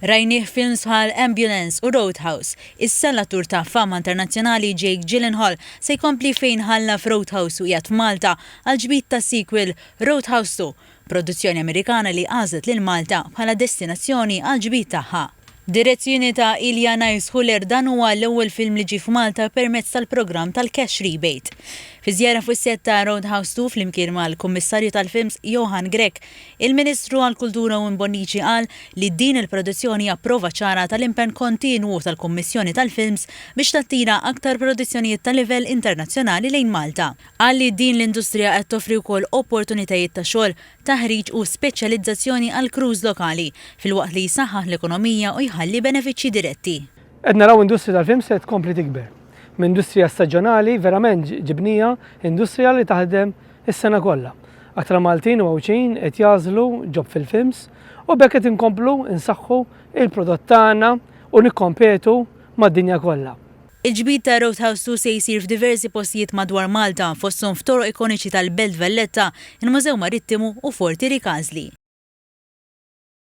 Rajnieh f'films bħal Ambulance u Road House. Issa l-attur ta' fama internazzjonali Jake Gyllenhaal se jkompli fejn ħalla f'Road House u qiegħed f'Malta għall-ġbid tas-sequel Road House 2, produzzjoni Amerikana li għażlet lil Malta bħala destinazzjoni għall-ġbid tagħha. B'direzzjoni ta' Ilja Naishuller dan huwa l-ewwel film li ġie f'Malta permezz tal-programm tal-Cash Rebate. Fi żjara fuq is-sett ta' Road House 2 flimkien mal-Kummissarju tal-Films Johann Grech, Il-Ministru għall-Kultura Owen Bonnici qal li din il-produzzjoni hija prova ċara tal-impenn kontinwu tal-Kummissjoni tal-Films biex tattira aktar produzzjonijiet ta' livell internazzjonali lejn Malta. Qal li din l-industrija qed toffri wkoll opportunitajiet ta' xogħol, taħriġ u speċjalizzazzjoni għall-crews lokali, filwaqt li jsaħħaħ l-ekonomija u jħalli benefiċċji diretti. Qed naraw industrija tal-films li qed tkompli tikber. Minn industrija staġjonali verament ġibnija industrija li taħdem is-sena kollha. Aktar Maltin u Għawdxin qed jagħżlu job fil-films u b'hekk qed inkomplu nsaħħu il-prodott tagħna u nikkompetu mad-dinja kollha. Il-ġbid ta' Road House 2 se jsir f'diversi postijiet madwar Malta, fosthom f'toroq ikoniċi tal-Belt Valletta, il-Mużew Marittimu u Forti Rikażli.